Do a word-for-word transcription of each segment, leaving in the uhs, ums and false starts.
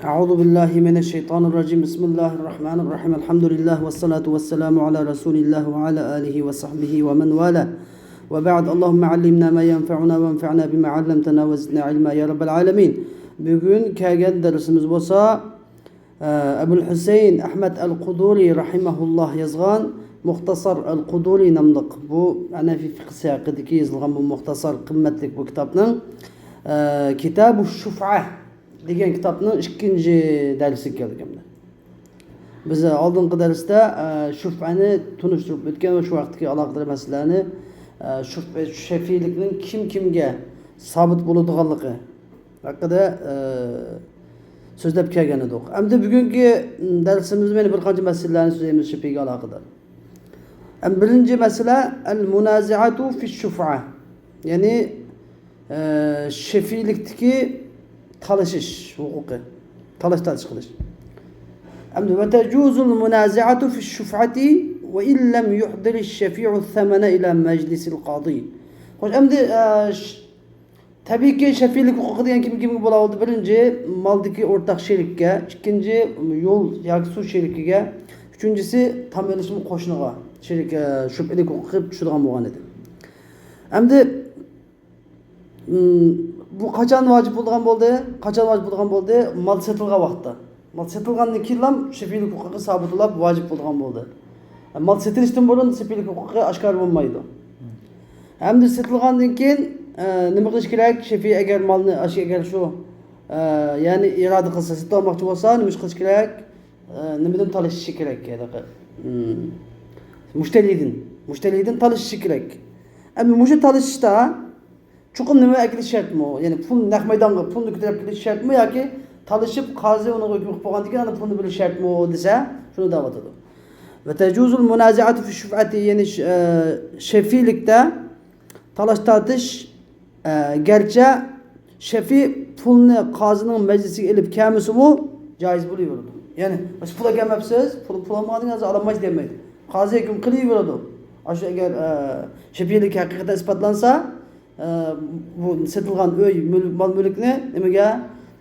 أعوذ بالله من الشيطان الرجيم. بسم الله الرحمن الرحيم. الحمد لله والصلاة والسلام على رسول الله وعلى آله وصحبه ومن والاه. وبعد، اللهم علمنا ما ينفعنا وانفعنا بما علمتنا وزدنا علما يا رب العالمين. بۈگۈن كەلگەن دەرسىمىز بولسا، ئە، ئەبۇل ھۈسەيىن ئەھمەد ئەل قۇدۇرى رەھىمەھۇللاھ يازغان مۇختەسەر ئەل قۇدۇرى ناملىق بۇ ھەنەفىي فىقھىسى ھەققىدىكى يېزىلغان بۇ مۇختەسەر قىممەتلىك بۇ كىتابنىڭ، ئە، كىتابۇ شۇفئە دېگەن كىتابنىڭ ئىككىنچى دەرسىگە كەلدۇق ئەمدى. بىز ئالدىنقى دەرستە، ئە، شۇفئەنى تونۇشتۇرۇپ ئۆتكەن ۋە شۇ ھەقتىكى ئالاقىدار مەسىلىلەرنى، ئە، شۇفئە، شەفىئىيلىكنىڭ كىم كىمگە سابىت بولىدىغانلىقى ھەققىدە، ئە، سۆزلەپ كەلگەن ئىدۇق. ئەمدى بۈگۈنكى دەرسىمىزدە يەنە بىر قانچە مەسىلىلەرنى سۆزلەيمىز شەفىئىيگە ئالاقىدار. ئەم، بىرىنچى مەسىلە، ئەل مۇنازىئەتۇ فىش شۇفئە. يەنى، ئە، شەفىئىيلىكتىكى تالىشىش ھوقۇقى. تالاش تارتىش قىلىش. ئەمدى، ۋە تەجۇزۇل مۇنازىئەتۇ فىش شۇفئەتى ۋە ئىن لەم يۇھدىرىش شەفىئۇ سەمەنە ئىلە مەجلىسىل قازى. خوش، ئەمدى، ئە، ش-، تەبىئىيكى، شەفىئىيلىك ھوقۇقى دېگەن كىم كىمگە بولاۋاتىدۇ؟ بىرىنچى، مالدىكى ئورتاق شېرىككە، ئىككىنچى، يول ياكى سۇ شېرىكىگە، ئۈچىنچىسى، تام ئېلىشمۇ قوشنىغا شېرىك، ئە، شۇفئىيلىك ھوقۇقى چۈشىدىغان بولغان ئىدى. ئەمدى، ئىم، بۇ قاچان ۋاجىپ بولىدىغان بولدى؟ قاچان ۋاجىپ بولىدىغان بولدى؟ مال سېتىلغان ۋاقىتتا. مال سېتىلغاندىن كېيىنلا شەفىئىيلىك ھوقۇقى سابىت بولۇپ ۋاجىپ بولىدىغان بولدى. مال سېتىلىشتىن بۇرۇن شەفىئىيلىك ھوقۇقى ئاشكارا بولمايدۇ. ئەمدى سېتىلغاندىن كېيىن، ئە، نېمە قىلىش كېرەك؟ شەفىئىي ئەگەر مالنى، ئاشۇ ئەگەر شۇ، ئە، يەنى ئىرادە قىلسا، سېتىۋالماقچى بولسا، نېمە قىلىش كېرەك؟ ئە، نېمىدىن تالىشىشى كېرەك؟ ھېلىقى، ئىم، مۇشتەرىدىن، مۇشتەرىدىن تالىشىشى كېرەك. ئەمدى مۇشۇ تالىشىشتا چوقۇم نېمە ئەكېلىش شەرتمۇ؟ يەنى پۇل، نەق مەيدانغا پۇلنى كۆتۈرۈپ كېلىش شەرتمۇ ياكى تالىشىپ، قازى ئۇنىڭغا ھۆكۈم قىلىپ بولغاندىن كېيىن ئاندىن پۇلنى بېرىش شەرتمۇ دېسە، شۇنى دەۋاتىدۇ. ۋە تەجۇزۇل مۇنازىئەتۇ فىش شۇفئەتى، يەنى، ئە، شەفىئىيلىكتە تالاش تارتىش، ئە، گەرچە شەفىئىي پۇلنى قازىنىڭ مەجلىسىگە ئېلىپ كەلمىسىمۇ جايىز بولۇۋېرىدۇ. يەنى، مەسىلەن، پۇل ئەكەلمەپسىز، پۇل، پۇل ئالمىغاندىن كېيىن ھازىر ئالالمايسىز دېمەيدۇ. قازى ھۆكۈم قىلىۋېرىدۇ. ئاشۇ ئەگەر، ئە، شەپىئىيلىك ھەقىقەتەن ئىسپاتلانسا، ئە، بۇ سېتىلغان ئۆي، مۈلۈك، مال-مۈلۈكنى نېمىگە،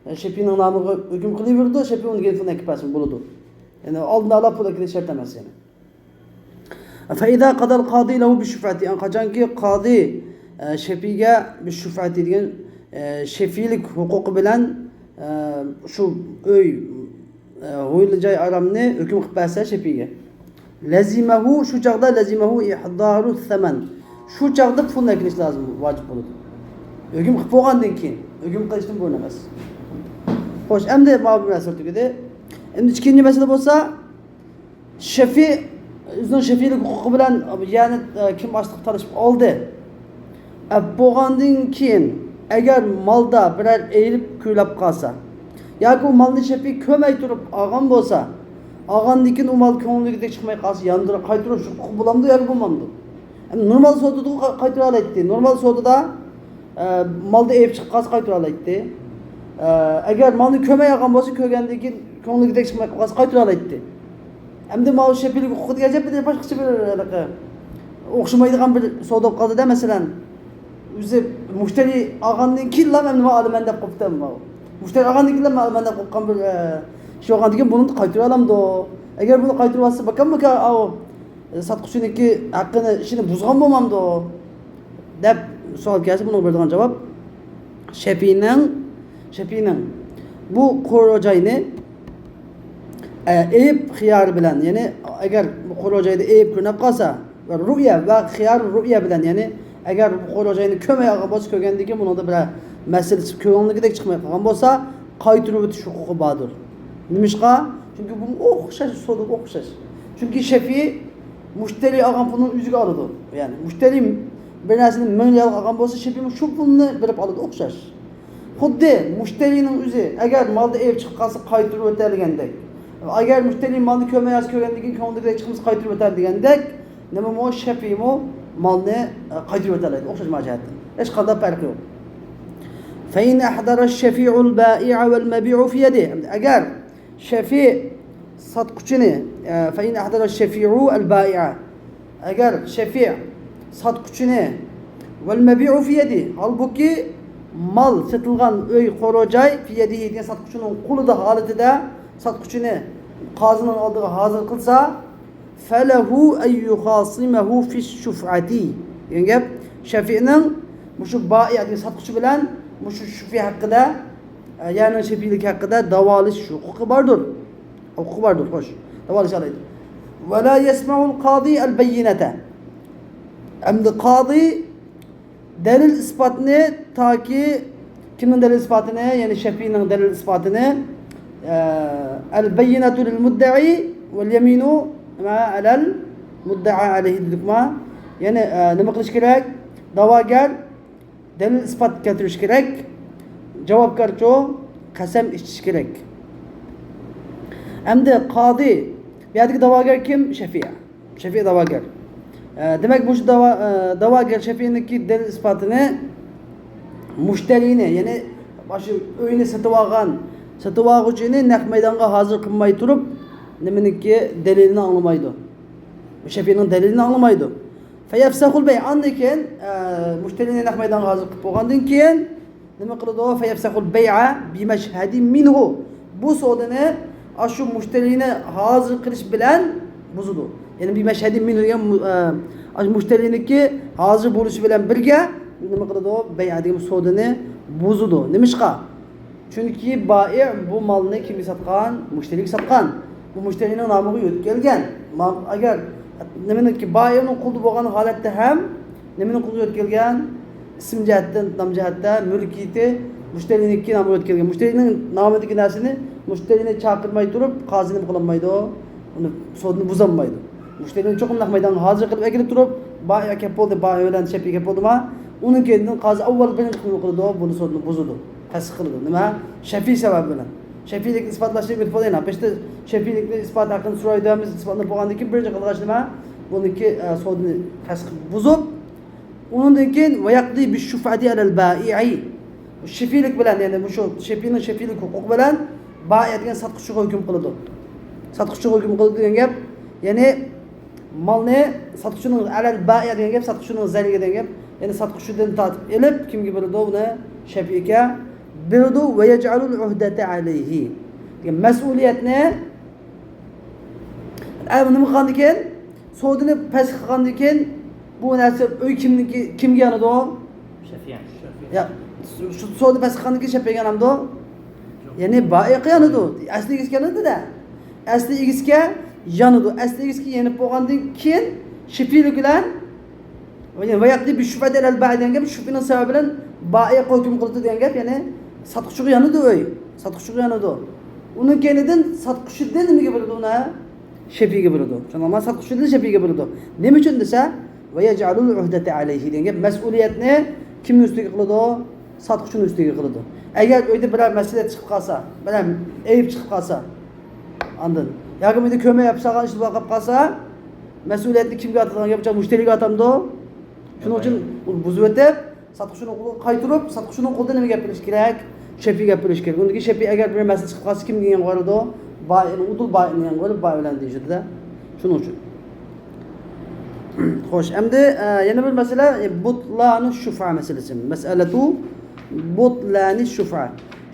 ئە، شەپىئىينىڭ نامىغا ھۆكۈم قىلىۋېرىدۇ، شەپىئىي ئۇنىڭ گېپىنى ئەكىپ بەرسىمۇ بولىدۇ. يەنى ئالدىن ئالا پۇل ئەكېلىش شەرت ئەمەس يەنى. فَإِذَا قَضَى الْقَاضِي لَهُ بِالشُّفْعَةِ، قاچانكى قازى، ئە، شەپىئىيگە بىششۇفئەتى دېگەن، ئە، شەپىئىيلىك ھوقۇقى بىلەن، ئە، شۇ ئۆي، ئە، ھويلا جاي ئارامنى ھۆكۈم قىلىپ بەرسە شەپىئىيگە. لَزِمَهُ، شۇ چاغدا لَزِمَهُ إِحْضَارُ الثَّمَنِ. شۇ چاغدا پۇلنى ئەكېلىش لازىم، ۋاجىپ بولىدۇ. ھۆكۈم قىلىپ بولغاندىن كېيىن، ھۆكۈم قىلىشتىن بۇرۇن ئەمەس. خوش، ئەمدى ماۋۇ بىر مەسىلە تۈگىدى. ئەمدى ئىككىنچى مەسىلە بولسا، شەفىئىي، ئۆزىنىڭ شەفىئىيلىك ھوقۇقى بىلەن يەنى، ئە، كىم ئاشلىق تالىشىپ ئالدى. ئەپ بولغاندىن كېيىن، ئەگەر مالدا بىرەر ئەيىب كۆرۈلۈپ قالسا، ياكى ئۇ مالنى شەپىئىي كۆرمەي تۇرۇپ ئالغان بولسا، ئالغاندىن كېيىن ئۇ مال كۆڭلىدىكىدەك چىقماي قالسا، يەنە قايتۇرۇش ھوقۇقى بولامدۇ ياكى بولمامدۇ؟ ئەمدى نورمال سودىدا قا-، قايتۇرالايتتى. نورمال سودىدا، ئە، مالدا ئەيىب چىقىپ قالسا قايتۇرالايتتى. ئە، ئەگەر مالنى كۆرمەي ئالغان بولسا، كۆرگەندىن كېيىن كۆڭلىدىكىدەك چىقماي قالسا قايتۇرالايتتى. ئەمدى ماۋۇ شەپىئىيلىك ھوقۇقىدىكى ئەجەب بىر باشقىچە بىر ھېلىقى ئوخشىمايدىغان بىر سودا بولۇپ قالدى-دە، مەسىلەن. ئۆزى مۇشتەرى ئالغاندىن كېيىنلا مەن نېمە ئالىمەن دەپ قوپتۇ ماۋۇ. مۇشتەرى ئالغاندىن كېيىنلا مەن ئالىمەن دەپ قوپقان بىر، ئە، ئىش بولغاندىن كېيىن بۇنى قايتۇرۇۋالامدۇ؟ ئەگەر بۇنى قايتۇرۇۋالسا، باكام باكا، ئاۋۇ، ساتقۇچىنىڭكى ھەققىنى، ئىشىنى بۇزغان بولمامدۇ؟ دەپ سوئال كەلسە، بۇنىڭغا بېرىدىغان جاۋاب، شەپىئىينىڭ، شەپىئىينىڭ بۇ قورۇ جاينى، ئە، ئەيىب خىيارى بىلەن، يەنى ئەگەر بۇ قورۇ جايدا ئەيىب كۆرۈنۈپ قالسا، ۋە رۇئيە ۋە خىيار رۇئيە بىلەن، يەنى ئەگەر بۇ قورۇ جاينى كۆرمەي ئالغان بولسا، كۆرگەندىن كېيىن بۇنىڭدا بىرەر مەسىلە چىقىپ، كۆڭلىدىكىدەك چىقماي قالغان بولسا، قايتۇرۇۋېتىش ھوقۇقى باردۇر. نېمىشقا؟ چۈنكى بۇمۇ ئوخشاش، سودىغا ئوخشاش. چۈنكى شەپىئىي مۇشتەرى ئالغان پۇلنى ئۆزىگە ئالىدۇ. يەنى مۇشتەرى بىر نەرسىنى مىڭ رىيالغا ئالغان بولسا، شەپىئىمۇ شۇ پۇلنى بېرىپ ئالىدۇ، ئوخشاش. خۇددى مۇشتەرىنىڭ ئۆزى، ئەگەر مالدا ئەيىب چىقىپ قالسا، قايتۇرۇۋېتەر دېگەندەك. ئەگەر مۇشتەرى مالنى كۆرمەي ياكى كۆرگەندىن كېيىن كۆڭلىدىكىدەك چىقمىسا، قايتۇرۇۋېتەر دېگەندەك، نېمىمۇ، شەپىئىمۇ مالنى، ئە، قايتۇرۇۋېتەلەيدۇ، ئوخشاش مانا جەھەتتىن. ھېچقانداق پەرقى يوق. فَإِنْ أَحْضَرَ الشَّفِيعُ الْبَائِعَ وَالْمَبِيعُ فِي يَدِهِ. ئەگەر شەفىئى ساتقۇچىنى، ئە، فَإِنْ أَحْضَرَ الشَّفِيعُ الْبَائِعَ. ئەگەر شەفىئى ساتقۇچىنى، وَالْمَبِيعُ فِي يَدِهِ، ھالبۇكى مال سېتىلغان ئۆي، قورۇ جاي، في يده دېگەن ساتقۇچىنىڭ قولىدا ھالىتىدە ساتقۇچىنى قازىنىڭ ئالدىغا ھازىر قىلسا، فله أن يخاصمه في الشفعة دېگەن گەپ. شەفىئنىڭ مۇشۇ بائىئ دېگەن ساتقۇچى بىلەن مۇشۇ شۇفىئە ھەققىدە، ئە، يەرنىڭ شەپىئىلىكى ھەققىدە داۋالىشىش ھوقۇقى باردۇر. ھوقۇقى باردۇر، خوش. داۋالىشالايدۇ. ولا يسمع القاضي البينة. ئەمدى قازى دەلىل ئىسپاتنى تاكى، كىمنىڭ دەلىل ئىسپاتىنى؟ يەنى شەپىئنىڭ دەلىل ئىسپاتىنى، ئە، البينة للمدعي واليمين على المدعى عليه دېدۇقما؟ يەنى، ئە، نېمە قىلىش كېرەك؟ داۋاگەر دەلىل ئىسپات كەلتۈرۈش كېرەك. جاۋابكارچۇ قەسەم ئىچىش كېرەك. ئەمدى قازى، بۇ يەردىكى داۋاگەر كىم؟ شەفىئ. شەفىئ داۋاگەر. ئە، دېمەك، مۇشۇ داۋا-، ئە، داۋاگەر شەفىئنىڭكى دەلىل ئىسپاتىنى مۇشتەرىنى، يەنى مۇشۇ ئۆينى سېتىۋالغان، سېتىۋالغۇچىنى نەق مەيدانغا ھازىر قىلماي تۇرۇپ، نېمىنىڭكى دەلىلىنى ئاڭلىمايدۇ. شەفىئنىڭ دەلىلىنى ئاڭلىمايدۇ. فيفسخ البيع. ئاندىن كېيىن، ئە، مۇشتەرىنى نەق مەيدانغا ھازىر قىلىپ بولغاندىن كېيىن، نېمە قىلىدۇ؟ فيفسخ البيع بمشهد منه. بۇ سودىنى ئاشۇ مۇشتەرىنى ھازىر قىلىش بىلەن بۇزىدۇ. يەنى بمشهد منه دېگەن مۇ-، ئە، ئاشۇ مۇشتەرىنىڭكى ھازىر بولۇشى بىلەن بىرگە نېمە قىلىدۇ؟ بەيئە دېگەن سودىنى بۇزىدۇ. نېمىشقا؟ چۈنكى بائىئ بۇ مالنى كىمگە ساتقان؟ مۇشتەرىگە ساتقان. بۇ مۇشتەرىنىڭ نامىغا يۆتكەلگەن. ما-، ئەگەر نېمىنىڭكى، بائىئنىڭ قولىدا بولغان ھالەتتە ھەم نېمىنىڭ قولىغا يۆتكەلگەن؟ ئىسىم جەھەتتىن، نام جەھەتتە، مۈلكىيىتى مۇشتەرىنىڭكى نامىغا يۆتكەلگەن. مۇشتەرىنىڭ نامىدىكى نەرسىنى مۇشتەرىنى چاقىرماي تۇرۇپ، قازى نېمە قىلالمايدۇ؟ ئۇنى، سودىنى بۇزالمايدۇ. مۇشتەرىنى چوقۇم نەق مەيدانغا ھازىر قىلىپ ئەكېلىپ تۇرۇپ، بائىئ كەپ بولدى، بائىئ بىلەن شەپىئ كەپ بولدىما؟ ئۇنىڭ كەينىدىن قازى ئاۋۋال بىرىنچى نېمە قىلىدۇ؟ بۇنى، سودىنى بۇزىدۇ، پەسخ قىلىدۇ. نېمە؟ شەپىئ سەۋەبى بىلەن. شەپىئلىكنى ئىسپاتلاشنى ئۆتۈپ بولدى. بېشىدا شەپىئلىكنى ئىسپات ھەققىنى سورايدۇ، ھەممىسى ئىسپاتلىنىپ بولغاندىن كېيىن، بىرىنچى قىلغاچ نېمە؟ بۇنىڭكى، ئە، سودىنى پەسخ بۇزۇپ، ئۇنىڭدىن كېيىن ويقضي بالشفعة على البائع. شەپىئلىك بىلەن، يەنى مۇشۇ شەپىئنىڭ شەپىئلىك ھوقۇقى بىلەن بائىئ دېگەن ساتقۇچىغا ھۆكۈم قىلىدۇ. ساتقۇچىغا ھۆكۈم قىلىدۇ دېگەن گەپ. يەنى مالنى ساتقۇچىنىڭ، على البائع دېگەن گەپ، ساتقۇچىنىڭ زەرىگە دېگەن گەپ. يەنى ساتقۇچىدىن تارتىپ ئېلىپ، كىمگە بېرىدۇ بۇنى؟ شەپىئگە بېرىدۇ. ويجعل العهدة عليه دېگەن مەسئۇلىيەتنى، ئە، نېمە قىلغاندىن كېيىن، سودىنى پەسخ قىلغاندىن كېيىن، بۇ نەرسە، ئۆي كىمنىڭكى، كىمگە يانىدۇ؟ شەفىئ. يا، شۇ سودىنى پەسخ قىلغاندىن كېيىن شەپىئگە يانامدۇ؟ يەنى بائىئغا يانىدۇ. ئەسلى ئىگىسىگە يانىدۇ-دە. ئەسلى ئىگىسىگە يانىدۇ. ئەسلى ئىگىسىگە يېنىپ بولغاندىن كېيىن شەپىئلىك بىلەن، ۋە يەنى، ويقضي بالشفعة على البائع دېگەن گەپ، شۇفىنىڭ سەۋەبى بىلەن بائىئغا ھۆكۈم قىلىدۇ دېگەن گەپ، يەنى ساتقۇچىغا يانىدۇ ئۆي. ساتقۇچىغا يانىدۇ. ئۇنىڭ كەينىدىن ساتقۇچىدىن نېمىگە بېرىدۇ ئۇنى؟ شەپىئگە بېرىدۇ. چۈشەندىڭلارمۇ؟ ساتقۇچىدىن شەپىئگە بېرىدۇ. نېمە ئۈچۈن دېسە، ويجعل العهدة عليه دېگەن گەپ، مەسئۇلىيەتنى كىمنىڭ ئۈستىگە قىلىدۇ؟ ساتقۇچىنىڭ ئۈستىگە قىلىدۇ. ئەگەر ئۆيدە بىرەر مەسىلە چىقىپ قالسا، بىرەر ئەيىب چىقىپ قالسا، ئاندىن ياكى بۇ يەردە كۆرمەي ياپسالغان ئىش بولۇپ قالسا، مەسئۇلىيەتنى كىمگە ئارتىدىغان گەپ؟ مۇشتەرىگە ئارتامدۇ؟ شۇنىڭ ئۈچۈن ئۇنى بۇزۇۋېتىپ، ساتقۇچىنىڭ قولىغا قايتۇرۇپ، ساتقۇچىنىڭ قولىدا نېمە گەپ بېرىش كېرەك؟ شەپىئ گەپ بېرىش كېرەك. ئۇندىن كېيىن شەپىئ ئەگەر بىر مەسىلە چىقىپ قالسا، كىمنىڭ يېنىغا بارىدۇ؟ بائىئنىڭ، ئۇدۇل بائىئنىڭ يېنىغا بېرىپ، بائىئ بىلەن دېيىشىدۇ-دە. شۇنىڭ ئۈچۈن. خوش، ئەمدى، ئە، يەنە بىر مەسىلە، ئە، بۇتلانۇ شۇفا مەسىلىسى. مەسئەلەتۇ بۇتلانى شۇفا.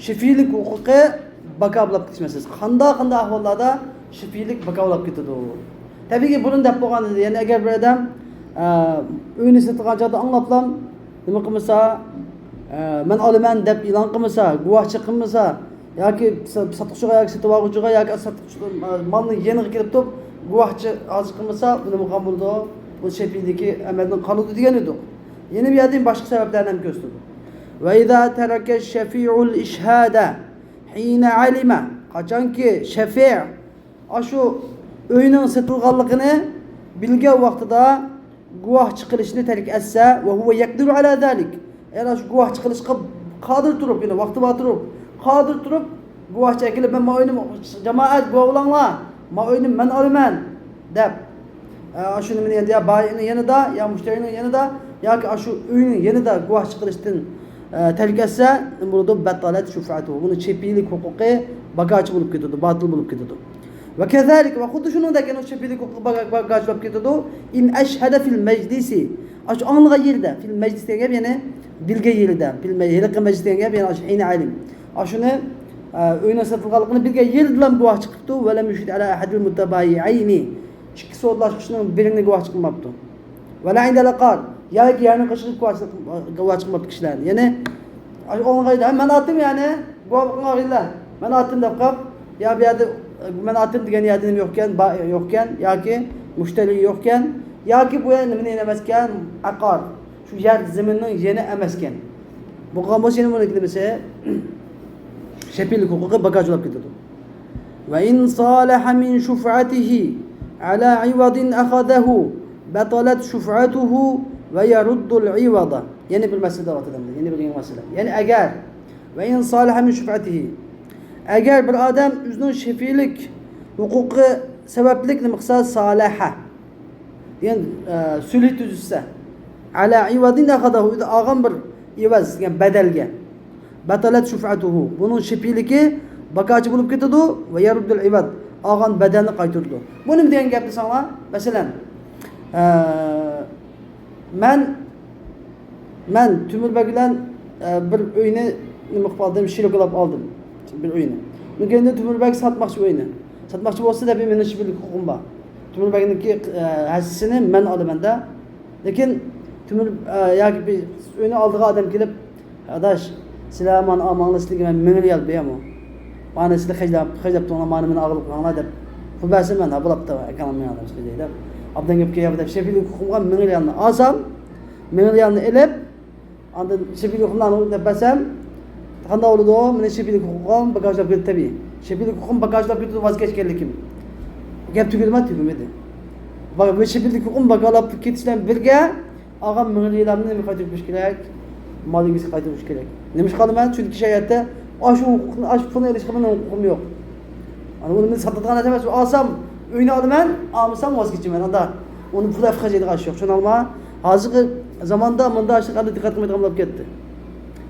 شەپىئلىك ھوقۇقى باكا بولاپ كېتىش مەسىلىسى. قانداق، قانداق ئەھۋاللاردا شەپىئلىك باكا بولاپ كېتىدۇ؟ تەبىئىيكى، بۇرۇن دەپ بولغان ئىدى. يەنى ئەگەر بىر ئادەم، ئە، ئۆينى سېتىدىغان چاغدا ئاڭلاپلا، نېمە قىلمىسا، ئە، مەن ئالىمەن دەپ ئېلان قىلمىسا، گۇۋاھچى قىلمىسا، ياكى سا-، ساتقۇچىغا ياكى سېتىۋالغۇچىغا ياكى ساتقۇچىغا، ئە، مالنىڭ يېنىغا كېلىپ تۇرۇپ، گۇۋاھچى ھازىر قىلمىسا، بۇ نېمە قىلغان بولىدۇ؟ بۇ شەپىئلىكى ئەمەلدىن قالىدۇ دېگەن ئىدۇق. يەنە بۇ يەردىن باشقا سەۋەبلەرنى ھەم كۆرسىتىدۇ. وإذا ترك الشفيع الإشهاد حين علم. قاچانكى شەفىئ ئاشۇ ئۆينىڭ سېتىلغانلىقىنى بىلگەن ۋاقتىدا گۇۋاھچى قىلىشنى تەرك ئەتسە، وهو يقدر على ذلك، يەنى ئاشۇ گۇۋاھچى قىلىشقا قادىر تۇرۇپ، يەنى ۋاقتى بار تۇرۇپ، قادىر تۇرۇپ گۇۋاھچى ئەكېلىپ، مەن ما ئۆينى، جامائەت گۇۋاھ بولۇڭلار، ما ئۆينى مەن ئالىمەن دەپ، ئە، شۇ نېمىنى يەنە، يا بائىئنىڭ يېنىدا، يا مۇشتەرىنىڭ يېنىدا، ياكى ئاشۇ ئۆينىڭ يېنىدا گۇۋاھچى قىلىشتىن، ئە، تەرك ئەتسە، نېمە بولىدۇ؟ بطلت شفعته. بۇنىڭ شەپىئلىك ھوقۇقى باكاچى بولۇپ كېتىدۇ، باتىل بولۇپ كېتىدۇ. وكذلك، ۋە خۇددى شۇنىڭدەك يەنە شەپىئلىك ھوقۇقى باكا-، باكاچى بولۇپ كېتىدۇ. إن أشهد في المجلس. ئاشۇ ئاڭلىغان يېرىدە، في المجلس دېگەن گەپ، يەنى بىلگەن يېرىدە، بىلمەي، ھېلىقى مەجلىس دېگەن گەپ، يەنى ئاشۇ ھىينە ئەلىم. ئاشۇنى، ئە، ئۆينىڭ سېتىلغانلىقىنى بىلگەن يېرىدىلا گۇۋاھ چىقىپتۇ. ولم يشهد على أحد المتبايعين. ئىككى سودىلاشقۇچىنىڭ بىرىنى گۇۋاھ چىقماپتۇ. ولا عند العقار. ياكى يەرنىڭ قىلىشىغا گۇۋاھ چىق-، گۇۋاھ چىقماپتۇ كىشىلەرنى. يەنى، ئاشۇ ئوڭغايدا، «مەن ئاتتىم يەنى، گۇۋاھ بولۇڭ ئاغىنىلەر، مەن ئاتتىم» دەپ قاپ، يا بۇ يەردە، «مەن ئاتتىم» دېگەن يەردە نېمە يوقكەن، بائىئ يوقكەن، ياكى مۇشتەرى يوقكەن، ياكى بۇ يەر نېمىنى ئەمەسكەن، ئەقار. شۇ يەر زېمىننىڭ يېنى ئەمەسكەن. بولغان بولسا يەنە بۇنىڭكى نېمىسى؟ شەپىلىك ھوقۇقى باكاچى بولاپ كېتىدۇ. وإن صالح من شفعته على عوض أخذه بطلت شفعته ويرد العوض. يەنە بىر مەسىلە دەۋاتىدۇ، يەنە بىر يېڭى مەسىلە. يەنى ئەگەر، وإن صالح من شفعته، ئەگەر بىر ئادەم ئۆزىنىڭ شەپىلىك ھوقۇقى سەۋەبلىك نېمە قىلسا، سالەھە، دېگەن، ئە، سۈلھى تۈزۈشسە، على عوض أخذه، ئۆزى ئالغان بىر ئىۋەز، دېگەن بەدەلگە، بطلت شفعته، بۇنىڭ شەپىلىكى باكاچى بولۇپ كېتىدۇ، ويرد العوض، ئالغان بەدەلنى قايتۇرىدۇ. بۇ نېمە دېگەن گەپ دېسەڭلار؟ مەسىلەن، ئە، مەن، مەن تۆمۈر بەگ بىلەن، ئە، بىر ئۆينى نېمە قىلىپ ئالدىم، شېرىكلاپ ئالدىم. بىر ئۆينى. لېكىن ئەمدى تۆمۈر بەگ ساتماقچى ئۆينى. ساتماقچى بولسا دەپ مېنىڭ شەپىلىك ھوقۇقۇم بار. تۆمۈر بەگنىڭكى، ئە، ھەسسىسىنى مەن ئالىمەن-دە. لېكىن تۆمۈر، ئە، ياكى بىر ئۆينى ئالىدىغان ئادەم كېلىپ، «ئاداش، سىلەر مانا ئالماڭلار، سىلەرگە مەن مىڭ رىيال بېرەمۇ. مانا سىلەر خەجلەپ، خەجلەپ تۇرۇڭلار، مانا مېنى ئاغىلىق قىلىڭلار» دەپ پۇل بەرسە، مەن، «ھە، بولاپتۇ، ئاكاڭلار مېڭىڭلار، خەجلەي» دەپ. ئابدان گەپكە يا دەپ شەپىلىك ھوقۇقۇمغا مىڭ رىيالنى ئالسام، مىڭ رىيالنى ئېلىپ، ئاندىن شەپىلىك ھوقۇقنى ئاندىن دەپ بەرسەم، قانداق بولىدۇ؟ مېنىڭ شەپىلىك ھوقۇقۇم باكاچىلاپ كېتىدۇ تەبىئىي. شەپىلىك ھوقۇقۇم باكاچىلاپ كېتىدۇ، ۋاز كەچكەنلىكىم. گەپ تۈگىدىما؟ تۈگىمىدى. با-، بۇ شەپىلىك ھوقۇقۇم باكالاپ كېتىش بىلەن بىرگە، ئالغان مىڭ رىيالىمنى نېمە قايتۇرۇپ بېرىش كېرەك؟ مال ئىگىسىگە قايتۇرۇپ بېرىش كېرەك. نېمىشقا ئالىمەن؟ چۈنكى شەرىئەتتە ئاشۇ ھوقۇقنى، ئاشۇ پۇلنى ئېلىشقا مېنىڭ ھوقۇقۇم يوق. ئانا، ئۇنى مەن ساتىدىغان نەرسە ئەمەس. ئالسام ئۆينى ئالىمەن، ئالمىسام ۋاز كېچىمەن. ئاندا ئۇنى پۇل ئەپ خەجلەيدىغان ئىش يوق. چۈشىنەڭلارمۇ؟ ھازىرقى زاماندا مۇنداق ئىشلارغا دىققەت قىلمايدىغان بولۇپ كەتتى.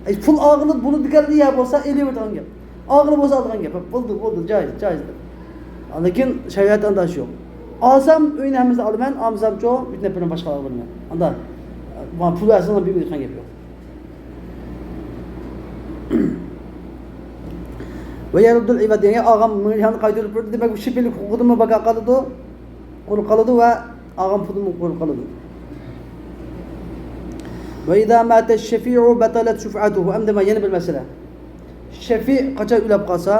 ئەي، پۇل ئالغىلى بولىدىغان يەر بولسا ئېلىۋېتىدىغان گەپ. ئالغىلى بولسا ئالىدىغان گەپ. بولدى، بولدى، جايىز، جايىز دەپ. لېكىن شەرىئەتتە ئانداق ئىش يوق. ئالسام ئۆينى ھەممىسىنى ئالىمەن، ئالمىسامچۇ بىر نەپىرىنى باشقىلارغا بېرىمەن. ئاندا، ماڭا پۇل بەرسىڭىز بېرىمەن دېگەن گەپ يوق. ويرد العوض دېگەن ئالغان مىڭ رىيالنى قايتۇرۇپ بېرىدۇ. دېمەك، بۇ شەپىلىك ھوقۇقىدىنمۇ باكا قالىدۇ، قۇرۇق قالىدۇ ۋە ئالغان پۇلىمۇ قۇرۇق قالىدۇ. وإذا مات الشفيع بطلت شفعته. ئەمدى مانا يەنە بىر مەسىلە. شەفىئ قاچان ئۆلۈپ قالسا،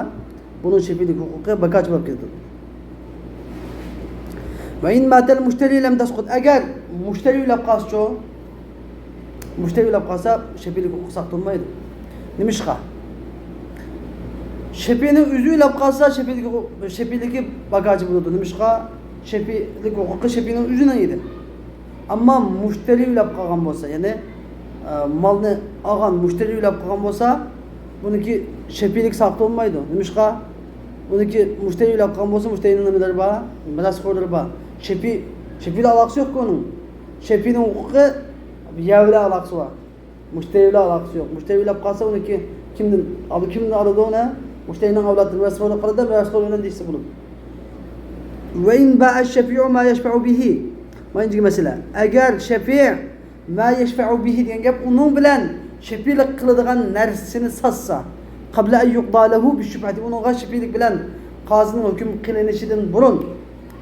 بۇنىڭ شەپىئىلىك ھوقۇقى باكاچى بولۇپ كېتىدۇ. وإن مات المشتري لم تسقط. ئەگەر مۇشتەرى ئۆلۈپ قالسىچۇ؟ مۇشتەرى ئۆلۈپ قالسا، شەپىئىلىك ھوقۇقى ساقىت بولمايدۇ. نېمىشقا؟ شەپىئىنىڭ ئۆزى ئۆلۈپ قالسا، شەپىئىلىك ھوقۇق-، شەپىئىلىكى باكاچى بولىدۇ. نېمىشقا؟ شەپىئىلىك ھوقۇقى شەپىئىنىڭ ئۆزىنىڭ ئىدى. ئەمما مۇشتەرى ئۆلۈپ قالغان بولسا، يەنى، ئە، مالنى ئالغان مۇشتەرى ئۆلۈپ قالغان بولسا، بۇنىڭكى شەپىئىلىك ساقىت بولمايدۇ. نېمىشقا؟ بۇنىڭكى مۇشتەرى ئۆلۈپ قالغان بولسا، مۇشتەرىنىڭ نېمىلىرى بار؟ مىراسخورلىرى بار. شەپىئى، شەپىئىلىك ئالاقىسى يوقكۇ ئۇنىڭ. شەپىئىنىڭ ھوقۇقى يەر بىلەن ئالاقىسى بار. مۇشتەرى بىلەن ئالاقىسى يوق. مۇشتەرى ئۆلۈپ قالسا، ئۇنىڭكى كىمدىن، ئالدى كىمدىن ئالىدۇ ئۇنى؟ مۇشتەرىنىڭ ئەۋلادى، مىراسخورلار قالىدۇ، مىراسخور بىلەن دېيىشسە بولىدۇ. وإن باع الشفيع ما يشفع به. مانا ئىككىنچى مەسىلە. ئەگەر شەفىئ ما يشفع به دېگەن گەپ ئۇنىڭ بىلەن شەپىئىلىك قىلىدىغان نەرسىنى ساتسا، قبل أن يقضى له بالشفعة، ئۇنىڭغا شەپىئىلىك بىلەن قازىنىڭ ھۆكۈم قىلىنىشىدىن بۇرۇن،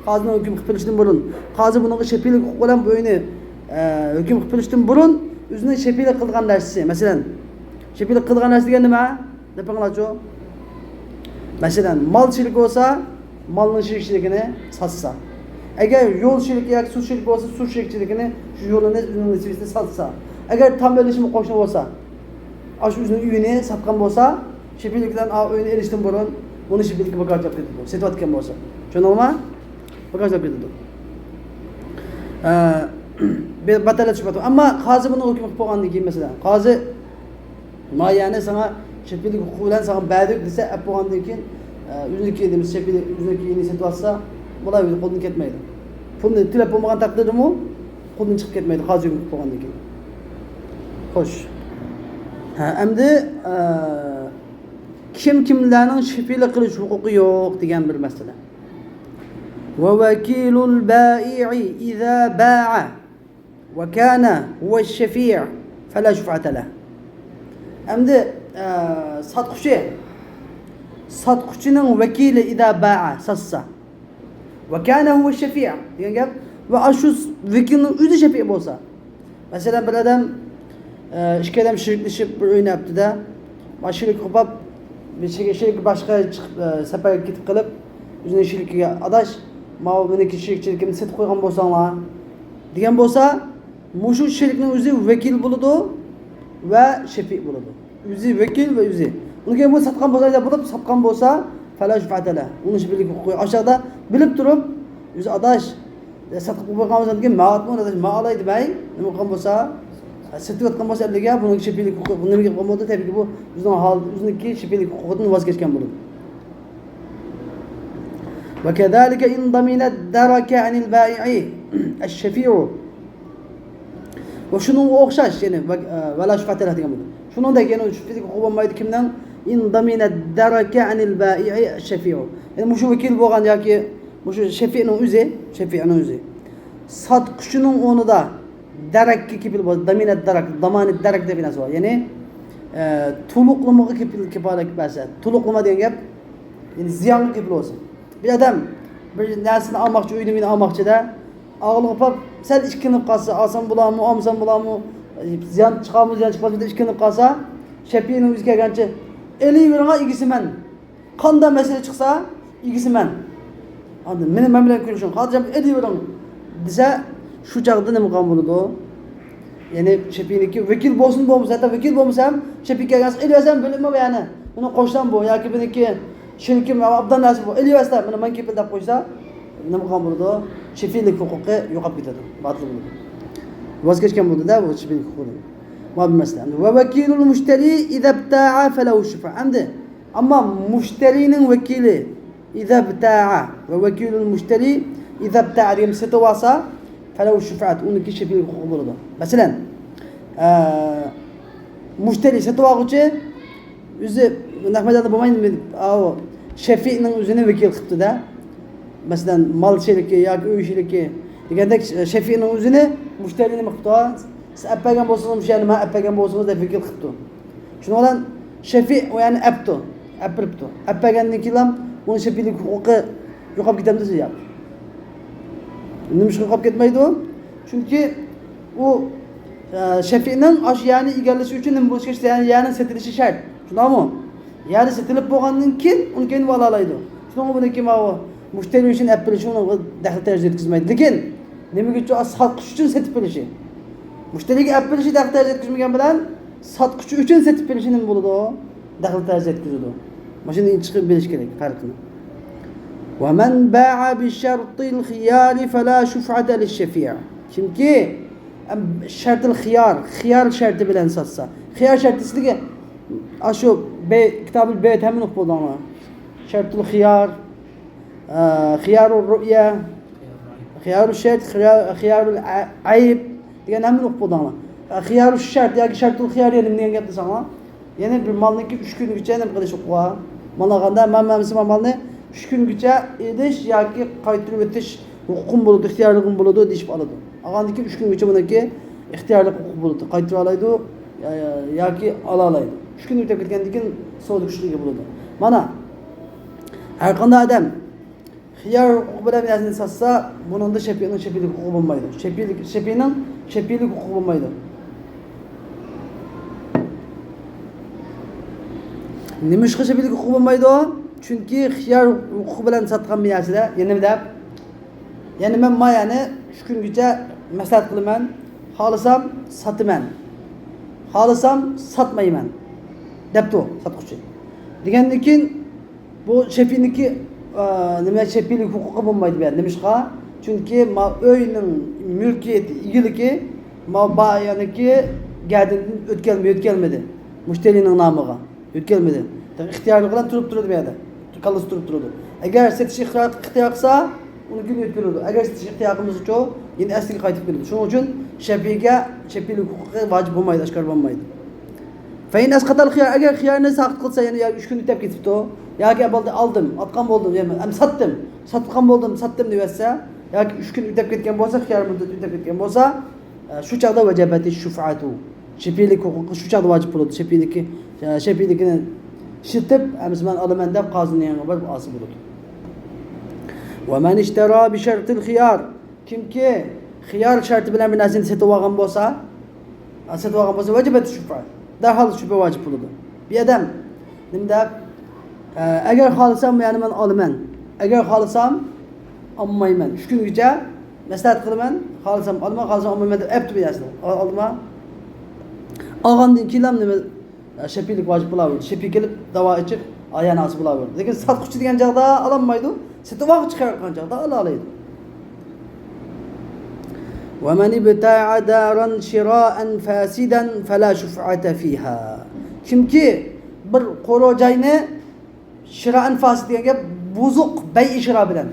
قازىنىڭ ھۆكۈم قىلىپ بېرىشتىن بۇرۇن، قازى بۇنىڭغا شەپىئىلىك ھوقۇق بىلەن بۇ ئۆينى، ئە، ھۆكۈم قىلىپ بېرىشتىن بۇرۇن ئۆزىنىڭ شەپىئىلىك قىلىدىغان نەرسىسى، مەسىلەن، شەپىئىلىك قىلىدىغان نەرسە دېگەن نېمە؟ دەپ بېقىڭلارچۇ. مەسىلەن، مال شېرىكى بولسا، مالنىڭ شېرىكچىلىكىنى ساتسا. ئەگەر يول شېرىكى ياكى سۇ شېرىكى بولسا، سۇ شېرىكچىلىكىنى، شۇ يولىنى ئۆزىنىڭ نېسىۋىسىنى ساتسا. ئەگەر تام ئېلىشمۇ قوشنا بولسا، ئاشۇ ئۆزىنىڭ ئۆيىنى ساتقان بولسا، شەپىئىلىك بىلەن ئا، ئۆينى ئېلىشتىن بۇرۇن بۇنى شەپىئىلىككە باكاچىلاپ كېتىدۇ. سېتىۋەتكەن بولسا. چۈشەندىڭلارمۇ؟ باكاچىلاپ كېتىدۇ. ئە، باتالەت شۇبھەتۇ. ئەمما قازى بۇنى ھۆكۈم قىلىپ بولغاندىن كېيىن، مەسىلەن، قازى، ما يەنى ساڭا شەپىئىلىك ھوقۇقى بىلەن ساڭا بەردۇق دېسە، ئەپ بولغاندىن كېيىن، ئە، ئۆزىنىڭكى دېمىسە، شەپىئىلىك ئۆزىنىڭكى ئۆيىنى سېتىۋاتسا، بۇلار ئۆزى قولدىن كەتمەيدۇ. پۇلنى تۆلەپ بولمىغان تەقدىردىمۇ قولدىن چىقىپ كەتمەيدۇ، قازى ھۆكۈم قىلىپ بولغاندىن كېيىن. خوش. ھە، ئەمدى، ئە، كىم كىملەرنىڭ شەپىئىلىك قىلىش ھوقۇقى يوق دېگەن بىر مەسىلە. ووكيل البائع إذا باع وكان هو الشفيع فلا شفعة له. ئەمدى، ئە، ساتقۇچى، ساتقۇچىنىڭ ۋەكىلى ئىزا باع، ساتسا، ۋە كانە ھۇۋە شەفىئ دېگەن گەپ، ۋە ئاشۇ ۋەكىلنىڭ ئۆزى شەپىئ بولسا. مەسىلەن، بىر ئادەم، ئە، ئىككى ئادەم شېرىكلىشىپ بىر ئۆينى ئەپتىدە، ما شېرىك قوپاپ، بىر شېرىك، شېرىك باشقا چىقىپ، ئە، سەپەرگە كېتىپ قېلىپ، ئۆزىنىڭ شېرىكىگە، ئاداش، ماۋۇ مېنىڭكى شېرىكچىلىكىمنى سېتىپ قويغان بولساڭلار، دېگەن بولسا، مۇشۇ شېرىكنىڭ ئۆزى ۋەكىل بولىدۇ ۋە شەپىئ بولىدۇ. ئۆزى ۋەكىل ۋە ئۆزى. ئۇنىڭ كېيىن بۇ ساتقان بولسا، بولۇپ ساتقان بولسا، فەلا شۇفئەتە لەھ. ئۇنىڭ شەپىئلىك ھوقۇقى ئاشۇ چاغدا بىلىپ تۇرۇپ، ئۆزى ئاداش، ساتقان بولغان بولسا، كېيىن ماڭا ئاتمىغىن ئاداش، ماڭا ئالاي دېمەي، نېمە قىلغان بولسا، سېتىۋەتكەن بولسا ئەللىگە، بۇنىڭ شەپىئلىك ھوقۇقى نېمىگە قىلغان بولدى؟ تەبىئىيكى بۇ ئۆزىنىڭ ھال، ئۆزىنىڭكى شەپىئلىك ھوقۇقىدىن ۋاز كەچكەن بولىدۇ. وكذلك إن ضمن الدرك عن البائع الشفيع. ۋە شۇنىڭغا ئوخشاش، يەنى، ۋە، ۋەلا شۇفئەتە لەھ دېگەن بولىدۇ. شۇنىڭدەك يەنە شۇفئەتلىك ھوقۇقى بولمايدۇ كىمنىڭ؟ إن ضمن الدرك عن البائع الشفيع. يەنى مۇشۇ ۋەكىل بولغان ياكى مۇشۇ شەفىئنىڭ ئۆزى، شەفىئنىڭ ئۆزى ساتقۇچىنىڭ ئورنىدا دەرەككە كېپىل بولسا، ضمن الدرك، ضمان الدرك دەپ نەرسە بار. يەنى، ئە، تولۇقلىمىغا كېپىل، كېپالەتلىك بەرسە. تولۇقلىما دېگەن گەپ، يەنى زىيانغا كېپىل بولسا. بىر ئادەم بىر نەرسىنى ئالماقچى، ئۆيدىن ئۆينى ئالماقچىدا، ئاغلىقىپ سەل ئىككىلىنىپ قالسا، ئالسام بولامۇ، ئالمىسام بولامۇ، زىيان چىقارمۇ، زىيان چىقماسمۇ دەپ ئىككىلىنىپ قالسا، شەپىئنىڭ ئۆزى كەلگەنچە، ئېلىۋېرىڭا، ئىگىسى مەن. قانداق مەسىلە چىقسا، ئىگىسى مەن. ئاندىن مېنى، مەن بىلەن كۆرۈشۈڭ، خاتىرجەم ئېلىۋېرىڭ دېسە، شۇ چاغدا نېمە قىلغان بولىدۇ؟ يەنى شەپىئنىڭكى ۋەكىل بولسۇن بولمىسۇن، ھەتتا ۋەكىل بولمىسا ھەم، شەپىئ كەلگەن ئېلىۋەرسەم بىلىمۇ يەنى. مېنىڭ قوشنام بۇ ياكى مېنىڭكى شېرىكىم، ئابدان نەرسە بۇ، ئېلىۋەرسە مېنى، مەن كېپىل دەپ قويسا، نېمە قىلغان بولىدۇ؟ شەپىئلىك ھوقۇقى يوقاپ كېتىدۇ، باتىل بولىدۇ. ۋاز كەچكەن بولىدۇ-دە بۇ شەپىئلىك ھوقۇقىدىن. مۇئامىلە مەسىلە. ووكيل المشتري إذا ابتاع فله الشفعة. ئەمدى، ئەمما مۇشتەرىنىڭ ۋەكىلى، إذا ابتاع، ووكيل المشتري إذا ابتاع دېگەن سېتىۋالسا، فله الشفعة، ئۇنىڭكى شەپىئلىك ھوقۇقى بولىدۇ. مەسىلەن، ئە، مۇشتەرى، سېتىۋالغۇچى ئۆزى نەق مەيداندا بولمايدۇ، ئاۋۇ شەپىئنىڭ ئۆزىنى ۋەكىل قىپتۇ-دە. مەسىلەن، مال شېرىكى ياكى ئۆي شېرىكى دېگەندەك، شەپىئنىڭ ئۆزىنى مۇشتەرى نېمە قىپتۇ؟ سىز ئەپ بەرگەن بولسىڭىز مۇشۇ يەرنى، ماڭا ئەپ بەرگەن بولسىڭىز دەپ ۋەكىل قىپتۇ. شۇنىڭ بىلەن شەپىئ ئۇ يەرنى ئەپتۇ، ئەپ بېرىپتۇ. ئەپ بەرگەندىن كېيىنلا ئۇنىڭ شەپىئلىك ھوقۇقى يوقاپ كېتەمدۇ؟ ياق. نېمىشقا يوقاپ كەتمەيدۇ؟ چۈنكى ئۇ، ئە، شەپىئنىڭ ئاشۇ يەرنى ئىگىلىشى ئۈچۈن نېمە بولۇشى كېرەك؟ يەرنىڭ سېتىلىشى شەرت. شۇنداقمۇ؟ يەرى سېتىلىپ بولغاندىن كېيىن ئۇنى كېيىن ئالالايدۇ. شۇنىڭغا بۇنىڭكى ماۋۇ مۇشتەرى ئۈچۈن ئەپ بېرىشى ئۇنىڭغا دەخلى تەرۇز يەتكۈزمەيدۇ. لېكىن نېمىگە ئۈچۈن؟ ساتقۇچى ئۈچۈن سېتىپ بېرىشى. مۇشتەرىگە ئەپ بېرىشى دەخلى تەرۇز يەتكۈزمىگەن بىلەن ساتقۇچى ئۈچۈن سېتىپ بېرىشى نېمە بولىدۇ؟ دەخلى تەرۇز يەتكۈزىدۇ. مۇشۇنى چىقىرىپ بىلىش كېرەك پەرقىنى. ومن باع بشرط الخيار فلا شفعة للشفيع. كىمكى، ئەم، شەرتىل خىيار، خىيار شەرتى بىلەن ساتسا. خىيار شەرتى سىزگە ئاشۇ بەي-، كىتابىل بەيئدە ھەممىنى ئوقۇپ بولدۇڭلار. شەرتىل خىيار، ئە، خىيارۇ رۇئيە، خىيارۇ شەرت، خىيار-، خىيارۇل ئە-، ئەيب دېگەن ھەممىنى ئوقۇپ بولدۇڭلار. ئە، خىيارۇ شەرت ياكى شەرتۇل خىيار دېگەن نېمە دېگەن گەپ دېسەڭلار؟ يەنى بىر مالنىڭكى ئۈچ كۈنگىچە نېمە قىلىش ھوقۇقى بار؟ مال ئالغاندا، مەن، مەن مالنى ئۈچ كۈنگىچە ئېلىش ياكى قايتۇرۇۋېتىش ھوقۇقۇم بولىدۇ، ئىختىيارلىقىم بولىدۇ دېيىشىپ ئالىدۇ. ئالغاندىن كېيىن ئۈچ كۈنگىچە بۇنىڭكى ئىختىيارلىق ھوقۇقى بولىدۇ. قايتۇرۇۋالايدۇ، يا-، يا-، ياكى ئالالايدۇ. ئۈچ كۈن ئۆتۈپ كەتكەندىن كېيىن سودا كۈچىگە ئىگە بولىدۇ. مانا، ھەر قانداق ئادەم خىيار ھوقۇقى بىلەن بىر نەرسىنى ساتسا، بۇنىڭدا شەپىئنىڭ شەپىئلىك ھوقۇقى بولمايدۇ. شەپىئلىك، شەپىئنىڭ شەپىئلىك ھوقۇقى بولمايدۇ. نېمىشقا شەپىئلىك ھوقۇقى بولمايدۇ؟ چۈنكى خىيار ھوقۇقى بىلەن ساتقان بىر نەرسىدە، يەنە نېمە دەپ؟ يەنى مەن ما يەنى ئۈچ كۈنگىچە مەسلىھەت قىلىمەن، خالىسام ساتىمەن، خالىسام ساتمايمەن، دەپتۇ ساتقۇچى. دېگەندىن كېيىن، بۇ شەپىئنىڭكى، ئا، نېمە، شەپىئلىك ھوقۇقى بولمايدۇ بۇ يەردە. نېمىشقا؟ چۈنكى ما ئۆينىڭ مۈلكىيىتى، ئىگىلىكى ما بائىنىڭكى گەدىنىدىن ئۆتكەلمە-، ئۆتكەلمىدى. مۇشتەرىنىڭ نامىغا ئۆتكەلمىدى. ئىختىيارلىق بىلەن تۇرۇپ تۇرىدۇ بۇ يەردە. كاللىسى تۇرۇپ تۇرىدۇ. ئەگەر سېتىش ئىختىيار، ئىختىيار قىلسا، ئۇنى كۈن ئۆتكۈزىدۇ. ئەگەر سېتىش ئىختىيار قىلمىسىچۇ، يەنە ئەسلىگە قايتىپ كېلىدۇ. شۇنىڭ ئۈچۈن شەپىئگە شەپىئلىك ھوقۇقى ۋاجىپ بولمايدۇ، ئاشكارا بولمايدۇ. فإن أسقط الخيار، ئەگەر خىيارنى ساقىت قىلسا، يەنى يا ئۈچ كۈن ئۆتۈپ كېتىپتۇ، ياكى بولدى ئالدىم، ئاتقان بولدۇم، يەنى ئەمدى ساتتىم، ساتقان بولدۇم، ساتتىم دەۋەتسە، ياكى ئۈچ كۈن ئۆتۈپ كەتكەن بولسا، خىيار مۇددەت ئۆتۈپ كەتكەن بولسا، ئە، شۇ چاغدا وجبت الشفعة، شەپىئىيلىك ھوقۇقى شۇ چاغدا ۋاجىپ بولىدۇ. شەپىئىيلىكى، شەپىئىيلىكىنى ئىشلىتىپ، ئەمىسە مەن ئالىمەن دەپ قازىنىڭ يېنىغا بېرىپ ئالسا بولىدۇ. ومن اشترى بشرط الخيار، كىمكى خىيار شەرتى بىلەن بىر نەرسىنى سېتىۋالغان بولسا، سېتىۋالغان بولسا، وجبت الشفعة، دەرھال شۈبھە ۋاجىپ بولىدۇ. بىر ئادەم نېمە دەپ، ئەگەر خالىسام يەنە مەن ئالىمەن، ئەگەر خالىسام ئالمايمەن، ئۈچ كۈنگىچە مەسلىھەت قىلىمەن، خالىسام ئالىمەن، خالىسام ئالمايمەن دەپ ئەپتۇ بىر نەرسىنى. ئالدىما ئالغاندىن كېيىنلا نېمە، شەپىئىيلىك ۋاجىپ بولاۋېرىدۇ. شەپىئىي كېلىپ دەۋا ئېچىپ، ئايان ئالسا بولاۋېرىدۇ. لېكىن ساتقۇچى دېگەن چاغدا ئالالمايدۇ. سېتىۋالغۇچى چىقىرىۋاتقان چاغدا ئالالايدۇ. ومن ابتاع دارا شراء فاسدا فلا شفعة فيها. كىمكى بىر قورۇ جاينى شىرائەن فاسىد دېگەن گەپ بۇزۇق بەيئى شىرا بىلەن.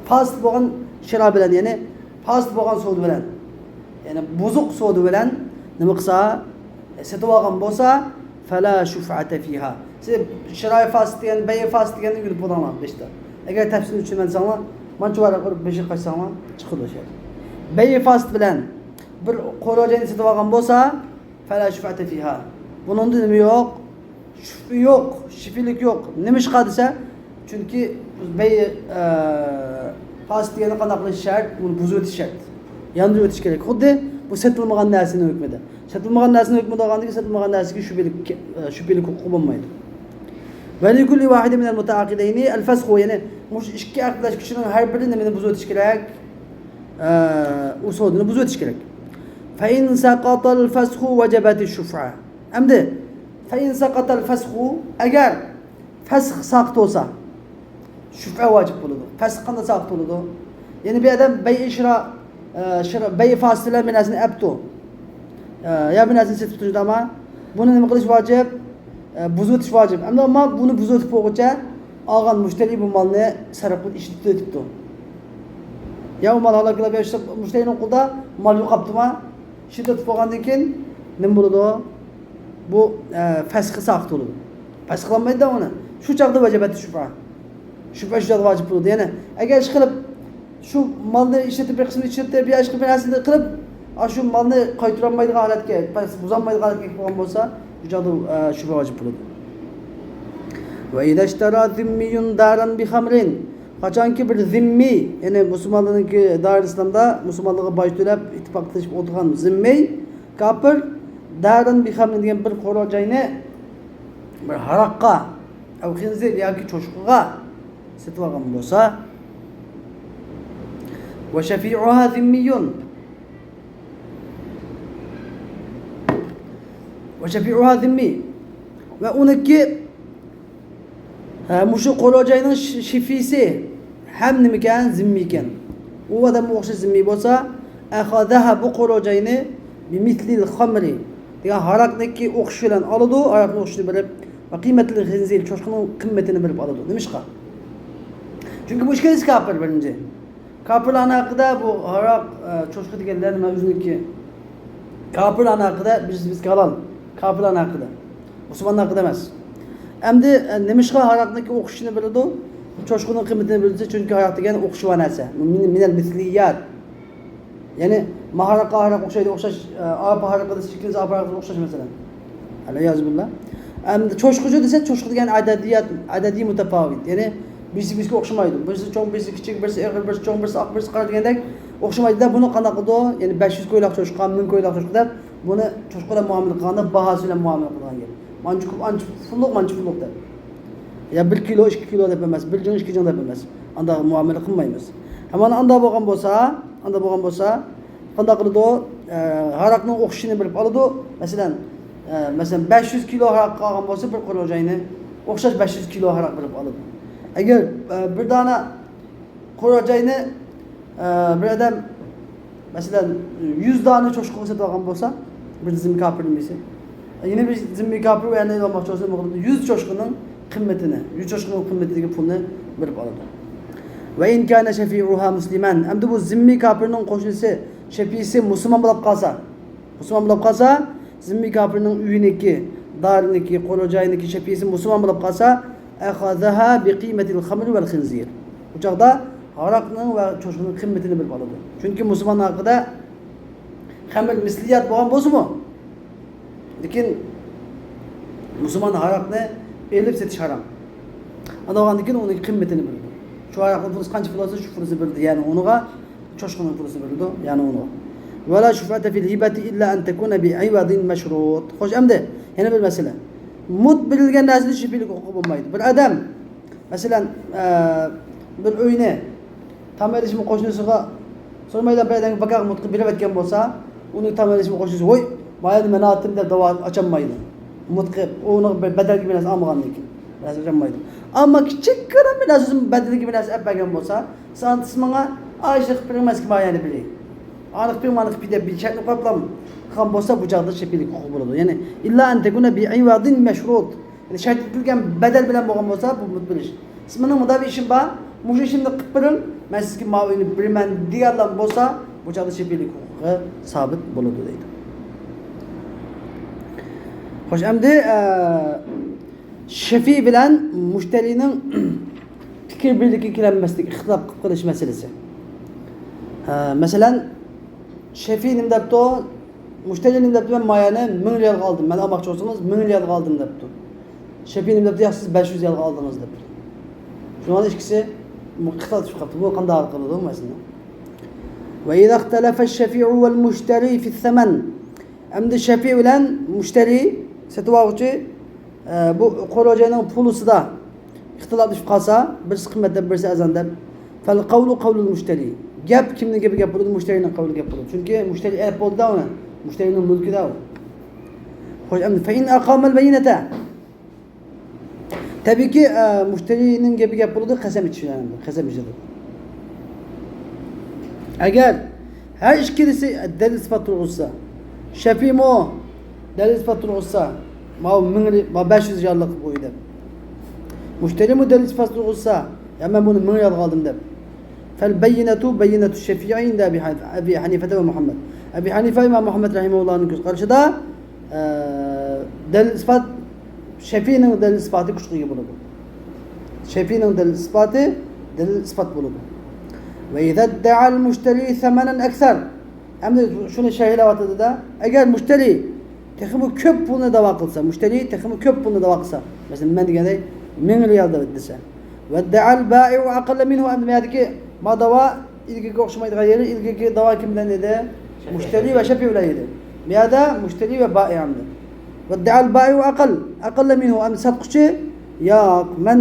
فاسىد بولغان شىرا بىلەن، يەنى فاسىد بولغان سودا بىلەن. يەنى بۇزۇق سودا بىلەن نېمە قىلسا، سېتىۋالغان بولسا، فلا شفعة فيها. سىز شىرائى فاسىد دېگەن، بەيئى فاسىد دېگەننى ئۆگىنىپ بولۇڭلار بېشىدا. ئەگەر تەپسىلىنى چۈشىنەلمىسەڭلار، مانچە ۋاراق بېشىغا قاچساڭلار، چىقىدۇ شۇ يەردە. بەيئى فاسىد بىلەن بىر قورۇ جاينى سېتىۋالغان بولسا، فلا شفعة فيها. بۇنىڭدا نېمە يوق؟ شۈبھە يوق، شەپىئىيلىك يوق. نېمىشقا دېسە، چۈنكى بەي، ئە، فاسىد دېگەننى قانداق قىلىش شەرت؟ بۇنى بۇزۇۋېتىش شەرت. ياندۇرۇۋېتىش كېرەك. خۇددى بۇ سېتىلمىغان نەرسىنىڭ ھۆكمىدە. سېتىلمىغان نەرسىنىڭ ھۆكمىدە بولغاندىكىن سېتىلمىغان نەرسىگە شۈبھىلىك، ئە، شۈبھىلىك ھوقۇقى بولمايدۇ. ولكل واحد من المتعاقدين الفسخ، يەنى مۇشۇ ئىككى ئەقىدلەشكۈچىنىڭ ھەر بىرى نېمىنى بۇزۇۋېتىش كېرەك؟ ئە، ئۇ سودىنى بۇزۇۋېتىش كېرەك. فإن سقط الفسخ وجبت الشفعة. ئەمدى، فإن سقط الفسخ، ئەگەر فەسخ ساقىت بولسا، شۈبھە ۋاجىپ بولىدۇ. فەسخ قانداق ساقىت بولىدۇ؟ يەنى بىر ئادەم بەيئى شىرا، ئە، شىرا، بەيئى فاسىد بىلەن بىر نەرسىنى ئەپتۇ. ئە، يا بىر نەرسىنى سېتىپ تۇرىدۇ، ئەمما بۇنى نېمە قىلىش ۋاجىپ؟ ئە، بۇزۇۋېتىش ۋاجىپ. ئەمدى ئەمما بۇنى بۇزۇۋېتىپ بولغۇچە ئالغان مۇشتەرى بۇ مالنى سەرپ قىلىپ ئىشلىتىۋېتىپتۇ. يا ئۇ مال ھالاك بولۇپ، يا شۇ مۇشتەرىنىڭ قولىدا مال يوقاپتۇما؟ ئىشلىتىۋېتىپ بولغاندىن كېيىن نېمە بولىدۇ؟ بۇ، ئە، فەسخى ساقىت بولىدۇ. فەسخلانمايدۇ ئۇنى. شۇ چاغدا ۋەجەبەتتە شۈبھە. شۈبھە شۇ چاغدا ۋاجىپ بولىدۇ. يەنى ئەگەر ئىشقىلىپ شۇ مالنى ئىشلىتىپ، بىر قىسمىنى ئىشلىتىپ، يا ئىشقىلىپ بىر نەرسىنى قىلىپ، ئا، شۇ مالنى قايتۇرالمايدىغان ھالەتكە، بۇزالمايدىغان ھالەتكە كېلىپ قالغان بولسا، شۇ چاغدا، ئە، شۈبھە ۋاجىپ بولىدۇ. وإذا اشترى ذمي دارا بخمر. قاچانكى بىر زىممىي، يەنى مۇسۇلمانلارنىڭكى دائىرە ئىسلامدا مۇسۇلمانلارغا باج تۆلەپ، ئىتتىپاقلىشىپ ئولتۇرغان زىممىي كاپىر، دارا بخمر دېگەن بىر قورۇ جاينى بىر ھاراققا، ئەۋ خىنزىر ياكى چوشقىغا سېتىۋالغان بولسا، وشفيعها ذمي. وشفيعها ذمي. ۋە ئۇنىڭكى، ھە، مۇشۇ قورۇ جاينىڭ شى-، شېفىيسى ھەم نېمىكەن؟ زىممىيكەن. ئۇ ئادەمگە ئوخشاش زىممىي بولسا، أخذها، بۇ قورۇ جاينى، بمثل الخمر، دېگەن ھاراقنىڭكى ئوخشىشى بىلەن ئالىدۇ، ھاراقنىڭ ئوخشىشىنى بېرىپ، وقيمة الخنزير، چوشقىنىڭ قىممىتىنى بېرىپ ئالىدۇ. نېمىشقا؟ چۈنكى بۇ ئىككىلىسى كاپىر بىرىنچى. كاپىرلارنىڭ ھەققىدە بۇ ھاراق، ئە، چوشقا دېگەنلەر نېمە ئۆزىنىڭكى؟ كاپىرلارنىڭ ھەققىدە بىز، بىزگە ھالال. كاپىرلارنىڭ ھەققىدە. مۇسۇلماننىڭ ھەققىدە ئەمەس. ئەمدى، ئە، نېمىشقا ھاراقنىڭكى ئوخشىشىنى بىلىدۇ؟ چوشقىنىڭ قىممىتىنى بىلسە، چۈنكى ھاراق دېگەن ئوخشىشى بار نەرسە. من، من المثليات. يەنى، ما ھاراققا ھاراق ئوخشايدۇ، ئوخشاش، ئە، ئاپا ھاراققا دېسە، ئىككىنچى ئاپا ھاراققا ئوخشاش مەسىلەن. ئەلئىيازۇ بىللا. ئەمدى چوشقىچۇ دېسە، چوشقا دېگەن ئەدەدىيات، ئەدەدىي مۇتەپاۋىت. يەنى بىرسى بىرسىگە ئوخشىمايدۇ. بىرسى چوڭ، بىرسى كىچىك، بىرسى ئېغىر، بىرسى چوڭ، بىرسى ئاق، بىرسى قارا دېگەندەك ئوخشىمايدۇ-دە، بۇنى قانداق قىلىدۇ؟ يەنى بەش يۈز كىلولۇق چوشقا، مىڭ كىلولۇق چوشقا دەپ، بۇنى چوشقا بىلەن مۇئامىلە قىلغاندا باھاسى بىلەن مۇئامىلە قىلىدىغان گەپ. مانچە كۇپ-، ئانچە پۇللۇق، مانچە پۇللۇق دەپ. يا بىر كىلو، ئىككى كىلو دەپ ئەمەس، بىر جىڭ، ئىككى جىڭ دەپ ئەمەس. ئانداق مۇئامىلە قىلمايمىز. ھەم ئانداق بولغان بولسا، ئانداق بولغان بولسا، قانداق قىلىدۇ؟ ئە، ھاراقنىڭ ئوخشىشىنى بىلىپ ئالىدۇ. مەسىلەن، ئە، مەسىلەن، بەش يۈز كىلو ھاراق ئالغان بولسا، بىر قورۇ جاينى ئوخشاش بەش يۈز كىلو ھاراق بىلىپ ئالىدۇ. ئەگەر، ئە، بىر دانە قورۇ جاينى، ئە، بىر ئادەم، مەسىلەن، يۈز دانە چوشقىغا سېتىۋالغان بولسا، بىر زىممىي كاپىر نېمىسى، يەنە بىر زىممىي كاپىر ئۇ يەردىن ئېلىۋالماقچى بولسا، نېمە قىلىدۇ؟ يۈز چوشقىنىڭ قىممىتىنى، يۈز چوشقىنىڭ قىممىتىدىكى پۇلنى بېرىپ ئالىدۇ. وإن كان شفيعها مسلما. ئەمدى بۇ زىممىي كاپىرنىڭ قوشنىسى، شەپىئىسى مۇسۇلمان بولۇپ قالسا، مۇسۇلمان بولۇپ قالسا، زىممىي كاپىرنىڭ ئۆيىنىڭكى، دارىنىڭكى، قورۇ جايىنىڭكى شەپىئىسى مۇسۇلمان بولۇپ قالسا، أخذها بقيمة الخمر والخنزير. بۇ چاغدا ھاراقنىڭ ۋە چوشقىنىڭ قىممىتىنى بىلىپ ئالىدۇ. چۈنكى مۇسۇلمان ھەققىدە خەمر مىسلىيات بولغان بولسىمۇ، لېكىن مۇسۇلمان ھاراقنى ئېلىپ سېتىش ھارام. ئانداق بولغاندىن كېيىن ئۇنىڭ قىممىتىنى بىلىدۇ. شۇ ھاراقنىڭ پۇلى قانچە پۇل بولسا، شۇ پۇلىنى بىلىدۇ. يەنى ئۇنىڭغا چوشقىنىڭ پۇلىنى بىلىدۇ، يەنى ئۇنىڭغا. ولا شفعة في الهبة إلا أن تكون بعوض مشروط. خوش، ئەمدى يەنە بىر مەسىلە. مۇت بېرىلگەن نەرسىدە شېپىلىك ھوقۇقى بولمايدۇ. بىر ئادەم، مەسىلەن، ئە، بىر ئۆينى تامىلىشىمۇ قوشنىسىغا سورىمايلا بىر ئادەمگە بىكارغا مۇتقا بېرىۋەتكەن بولسا، ئۇنى تامىلىشىمۇ قوشنىسى، ۋوي، بايانى مەن ئاتتىم دەپ داۋا ئاچالمايدۇ. مۇتقا ئۇنىڭ بىر بەدەلگە بىر نەرسە ئالمىغاندىن كېيىن بىر نەرسە ئاچالمايدۇ. ئەمما كىچىككىنە بىر نەرسە ئۆزىنىڭ بەدىلىگە بىر نەرسە ئەپ بەرگەن بولسا، سانتىس ماڭا ئاشىق بىر مەسكە بايانى بېرەي. ئانىق بىر مانىق بىر دەپ بىر شەرتنى قويۇپلا قىلغان بولسا، بۇ چاغدا شېپىلىك ھوقۇقى بولىدۇ. يەنى، إلا أن تكون بعوض مشروط. يەنى شەرت ئېتىلگەن بەدەل بىلەن بولغان بولسا، بۇ مۇت بېرىش. سىز مېنىڭ مۇنداق بىر ئىشىم بار، مۇشۇ ئىشىمنى قىلىپ بېرىڭ، مەن سىزگە ماۋۇ ئۆينى بېرىمەن دېگەنلا بولسا، بۇ چاغدا شېپىلىك ھوقۇقى سابىت بولىدۇ دەيدۇ. خوش، ئەمدى، ئە، شەفىئى بىلەن مۇشتەرىنىڭ پىكىر بىرلىكىگە كېلەلمەسلىك، ئىختىلاپ قىلىپ قېلىش مەسىلىسى. ئە، مەسىلەن، شەفىئى نېمە دەپتۇ؟ مۇشتەرى نېمە دەپتۇ؟ مەن مايانى مىڭ رىيالغا ئالدىم. مەن ئالماقچى بولسىڭىز، مىڭ رىيالغا ئالدىم دەپتۇ. شەفىئى نېمە دەپتۇ؟ ياق، سىز بەش يۈز رىيالغا ئالدىڭىز دەپتۇ. شۇنىڭ ئىككىسى ئىختىلاپ چىقىپ قاپتۇ. بۇ قانداق ھەل قىلىدۇ مەسىلىنى؟ وإذا اختلف الشفيع والمشتري في الثمن. ئەمدى شەفىئى بىلەن مۇشتەرى، سېتىۋالغۇچى، ئە، بۇ قورۇ جاينىڭ پۇلىسىدا ئىختىلاپلىشىپ قالسا، بىرسى قىممەت دەپ، بىرسى ئەرزان دەپ، فالقول قول المشتري. گەپ كىمنىڭ گېپىگە گەپ بولىدۇ؟ مۇشتەرىنىڭ قولىغا گەپ بولىدۇ. چۈنكى مۇشتەرى ئەپ بولدى-دە ئۇنى. مۇشتەرىنىڭ مۈلكى-دە ئۇ. خوش، ئەمدى فإن أقام البينة. تەبىئىيكى، ئە، مۇشتەرىنىڭ گېپىگە گەپ بولىدۇ، قەسەم ئىچىش بىلەن، قەسەم ئىچىدۇ. ئەگەر ھەر ئىككىلىسى دەلىل ئىسپات تۇرغۇزسا، شەفىئىمۇ دەلىل ئىسپات تۇرغۇزسا، ماۋۇ مىڭ رى-، ماۋۇ بەش يۈز رىياللىق بۇ ئۆي دەپ. مۇشتەرىمۇ دەلىل ئىسپات تۇرغۇزسا، يا مەن بۇنى مىڭ رىيالغا ئالدىم دەپ. فالبينة بينة الشفيع عند أبي حنيفة، أبي حنيفة ومحمد. ئەبى ھەنىفە، ئىمام مۇھەممەد رەھىمەھۇللاھنىڭ كۆز قارىشىدا، ئە، دەلىل ئىسپات، شەفىئىنىڭ دەلىل ئىسپاتى كۈچكە ئىگە بولىدۇ. شەفىئىنىڭ دەلىل ئىسپاتى دەلىل ئىسپات بولىدۇ. وإذا ادعى المشتري ثمنا أكثر. ئەمدى شۇنى شەرھلەۋاتىدۇ-دە، ئەگەر مۇشتەرى تېخىمۇ كۆپ پۇلنى داۋا قىلسا، مۇشتەرى تېخىمۇ كۆپ پۇلنى داۋا قىلسا، مەسىلەن، مەن دېگەندەك مىڭ رىيال دەپ دېسە، وادعى البائع أقل منه، ئەمدى بۇ يەردىكى ما داۋا ئىلگىرىكى ئوخشىمايدىغان يېرى، ئىلگىرىكى داۋا كىم بىلەن ئىدى؟ مۇشتەرى ۋە شەپىئى بىلەن ئىدى. بۇ يەردە مۇشتەرى ۋە بائىئ ئەمدى. وادعى البائع أقل، أقل منه، ئەمدى ساتقۇچى، ياق، مەن،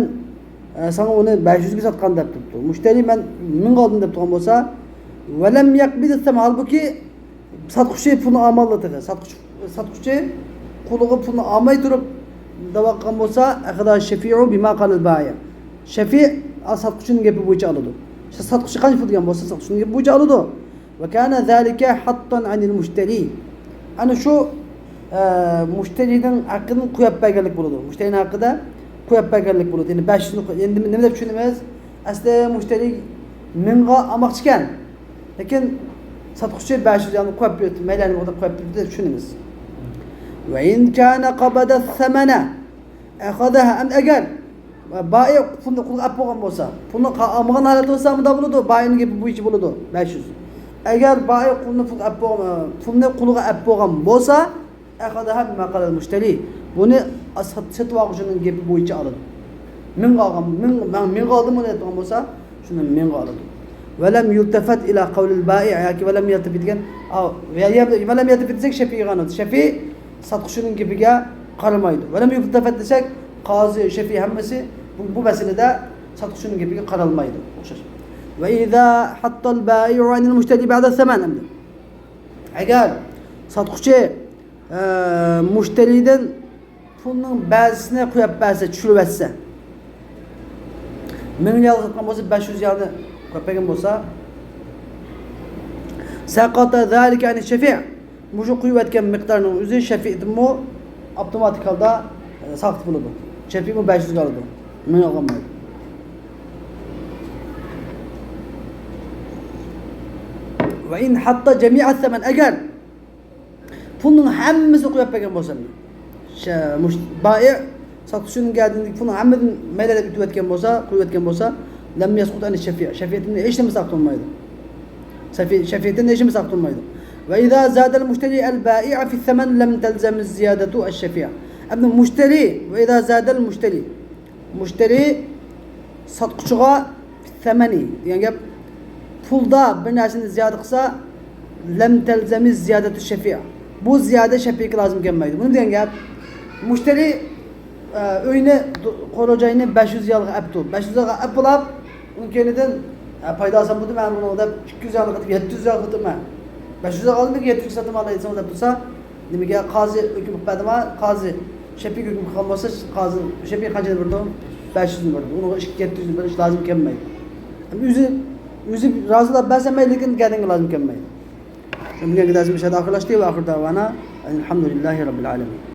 ئە، ساڭا ئۇنى بەش يۈزگە ساتقان دەپ تۇرۇپتۇ. مۇشتەرى مەن مىڭغا ئالدىم دەپ تۇرغان بولسا، ولم يقبض الثمن، ھالبۇكى ساتقۇچى پۇلنى ئالمىدى تېخى. ساتقۇچى، ساتقۇچى قولىغا پۇلنى ئالماي تۇرۇپ داۋا قىلغان بولسا، أخذ الشفيع بما قال البائع. شەفىئى ساتقۇچىنىڭ گېپى بويىچە ئالىدۇ. ساتقۇچى قانچە پۇل دېگەن بولسا، ساتقۇچىنىڭ گېپى بويىچە ئالىدۇ. وكان ذلك حطا عن المشتري. ئەنە شۇ، ئە، مۇشتەرىنىڭ ھەققىدىن قويۇپ بەرگەنلىك بولىدۇ. مۇشتەرىنىڭ ھەققىدە قويۇپ بەرگەنلىك بولىدۇ. يەنى بەش يۈزنى قوي-، يەنى نېمە، نېمە دەپ چۈشىنىمىز؟ ئەسلى مۇشتەرى مىڭغا ئالماقچىكەن. لېكىن ساتقۇچى بەش يۈز رىيالنى قويۇپ بېرىپتۇ، مەيلى، ئەنە بۇ قويۇپ بېرىپتۇ دەپ چۈشىنىمىز. وإن كان قبض الثمن أخذها، ئەمدى ئەگەر بائىئ پۇلنى قولىغا ئەپ بولغان بولسا، پۇلنى قا-، ئالمىغان ھالەتتە بولسا، مۇنداق بولىدۇ، بائىئنىڭ گېپى بويىچە بولىدۇ، بەش يۈز. ئەگەر بائىئ پۇلنى پۇل ئەپ بولغان، پۇلنى قولىغا ئەپ بولغان بولسا، أخذها بما قال المشتري، بۇنى سات-، سېتىۋالغۇچىنىڭ گېپى بويىچە ئالىدۇ. مىڭغا ئالغان، مىڭ، مەن مىڭغا ئالدىم بۇنى دەپ تۇرغان بولسا، شۇنى مىڭغا ئالىدۇ. ولم يلتفت إلى قول البائع ياكى ولم يلتفت دېگەن، ئا، ۋە يا، ولم يلتفت دېسەك، شەپىئىگە ئايلىنىدۇ. شەپىئى ساتقۇچىنىڭ گېپىگە قارىمايدۇ. ولم يلتفت دېسەك، قازى، شەپىئى ھەممىسى بۇ، بۇ مەسىلىدە ساتقۇچىنىڭ گېپىگە قارالمايدۇ. ئوخشاش. وإذا حط البائع عن المشتري بعض الثمن ئەمدى. ئەگەر ساتقۇچى، ئە، مۇشتەرىدىن پۇلنىڭ بەزىسىنى قويۇپ بەرسە، چۈشۈرۈۋەتسە، مىڭ رىيال قىلغان بولسا، بەش يۈز رىيالنى قويۇپ بەرگەن بولسا، سقط ذلك عن الشفيع، مۇشۇ قويۇۋەتكەن مىقدارنىڭ ئۆزى شەفىئدىنمۇ ئاپتوماتىك ھالدا، ئە، ساقىت بولىدۇ. شەفىئمۇ بەش يۈزگە ئالىدۇ. مىڭ ئالغانمايدۇ. وإن حط جميع الثمن، ئەگەر پۇلنىڭ ھەممىسىنى قويۇپ بەرگەن بولسا، شە-، مۇش-، بائىئ ساتقۇچىنىڭ گەدىنىدىكى پۇلنىڭ ھەممىسىنى مەيلى دەپ ئېتىۋەتكەن بولسا، قويۇۋەتكەن بولسا، لم يسقط عن الشفيع، شەفىئدىن ھېچنېمە ساقىت بولمايدۇ. شەفىئ-، شەفىئدىن ھېچنېمە ساقىت بولمايدۇ. وإذا زاد المشتري البائع في الثمن لم تلزم الزيادة الشفيع. ئەمدى مۇشتەرى، وإذا زاد المشترى، مۇشتەرى ساتقۇچىغا ثەمەنى دېگەن گەپ، پۇلدا بىر نەرسىنى زىيادە قىلسا، لەم تەلزەمى زىيادەتۇ شەفىئە، بۇ زىيادە شەپىئەگە لازىم كەلمەيدۇ. بۇنى دېگەن گەپ، مۇشتەرى ئە، ئۆينى، دو-، قورۇ جاينى بەش يۈز رىيالغا ئەپتۇ. بەش يۈز رىيالغا ئەپ بولاپ، ئۇنىڭ كەينىدىن، ئە، پايدا ئالسام بولدىمۇ مەن بۇنىڭ دەپ، ئىككى يۈز رىيالغا قىلىپ، يەتتە يۈز رىيالغا قىلدىم مەن. بەش يۈز رىيال ئالدىم، يەتتە يۈزگە ساتتىم، ئاللايسىڭىز دەپ تۇرسا، نېمىگە قازى ھۆكۈم قىلىپ بەردىما؟ قازى شەپىئىگە ھۆكۈم قىلغان بولسا، قازى شەپىئىگە قانچىنى بېرىدۇ؟ بەش يۈزنى بېرىدۇ. ئۇنىڭغا ئىككى، يەتتە يۈزنى بېرىش لازىم كەلمەيدۇ. ئۆزى، ئۆزى رازىلاپ بەرسە مەيلى، لېكىن گەردىنىگە لازىم كەلمەيدۇ. بۈگۈنكى دەرسىمىز مۇشۇ يەردە ئاخىرلاشتى. ۋە ئاخىر دەۋانا ئەلھەمدۇلىللاھى رەببىل ئالەمىن.